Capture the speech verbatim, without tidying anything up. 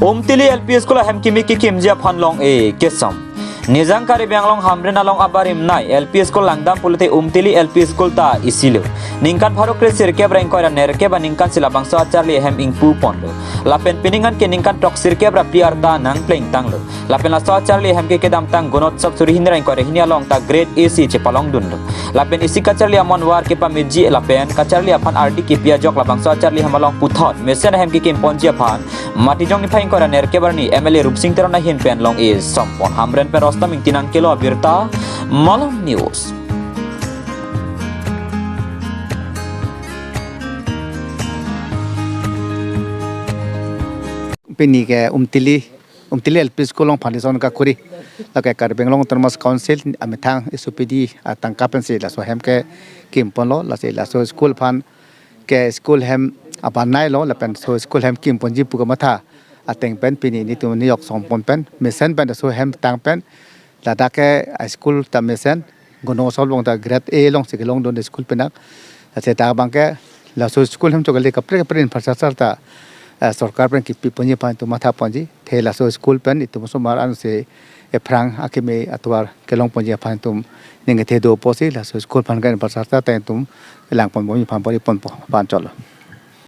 Umtili L P School ahem kimi kekimji aphan long-e kesom. Nijang Karbi Anglong Hamren along abarim nei L P School langdam pulote Umtili L P School ta isilo. Ningkan pharo kre sirkep ra ingkoi ra nerkep aningkan si labangso acharli ahem ingpu ponlo. Lapen pining an ke ningkan throk sirkep ra phli arta nangpleng tanglo. Lapen laso acharli ahem ke kedamtang Gunotsav suri hini ra ingkoi ra hini along ta grade A si chepalongdunlo. Lapen isi kacharli amonwar kepameji lapen kacharli aphan ardi kipi ajok labangso acharli ahem along puthot mesen ahem kekim ponji aphan Matijong niphai ingkoi ra nerkep arni M L A Rupsing Teron ahin pen long-e sompon. Hamren pen Rostam Ingti nangkelo abirta, Malong News. Pini ke Umtili, Umtili L P School along foundation kakuri. Lake Karbi Anglong Autonomous Council amethang S O P D atangka pensi laso ahem kekim ponlo, lasi laso school aphan ke school ahem abanai lo, lapen laso school ahem kim ponji pu kamatha ateng pen pini nelitum niyok sompon pen, mesen pen laso ahem tang pen, ladak ke a school ta mesen, Gunotsav along ta grade A along si kelongdun school pen dak. Lasi dak abang ke laso school ahem chokali kaprek kaprek infrastructure ta, eh, sorkar pen kipi ponji aphan itum matha ponji. The laso school pen itum osomar ansi ephrang akimi atovar kelong ponji aphan itum ning kethe do pusi laso school aphan ke infrastructure ta itum lang pon ponji aphan pori ponpo aphan cholo.